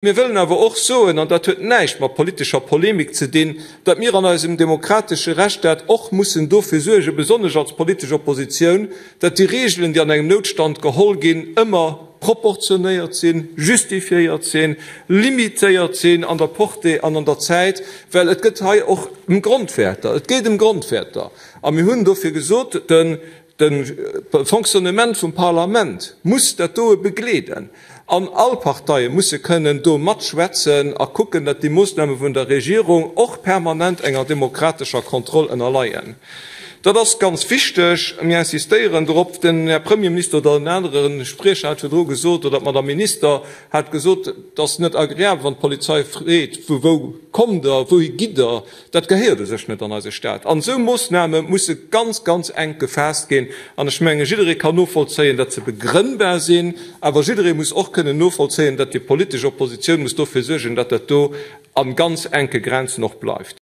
Mir wëllen awer och soen, an dat huet näischt mat politescher Polemik ze dinn, datt mir an eisem demokratesche Rechtsstaat och mussen dofir suergen, besonnesch als politesch Oppositioun, datt déi Regeln, déi an engem Noutstand geholl ginn, ëmmer proportionéiert sinn, justifiéiert sinn, limitéiert sinn an der Portée an an der Zäit, well et gëtt hei och ëm Grondwäerter. Et geet ëm Grondwäerter. A mir hunn dofir gesot, de De Fonctionnement vum Parlament muss dat doe begleeden an all Parteie musse kënnen do matschwätzen a kucken, datt déi Moossname vun der Regierung och permanent enger demokratescher Kontroll ënnerleien. Dat ass ganz wichteg. Mir insistéieren dorop. Den Här Premierminister oder en anere Spriecher hat virdru gesot, oder d'Madame Minister hat gesot, et ass net agreabel, wann d'Polizei freet, Vu wou kommt Der, wouhi gitt Der? Dat gehéiert u sech net an eise Staat. An esou Moossname musse ganz, ganz enk gefaasst ginn. An ech menge jidderee kann novollzéien, datt se begrënnbar sinn. Awer jidderee muss och kënnen novollzéien, datt déi politesch Oppositioun muss dofir suergen, datt dat do a ganz enke Grenzen och bleift.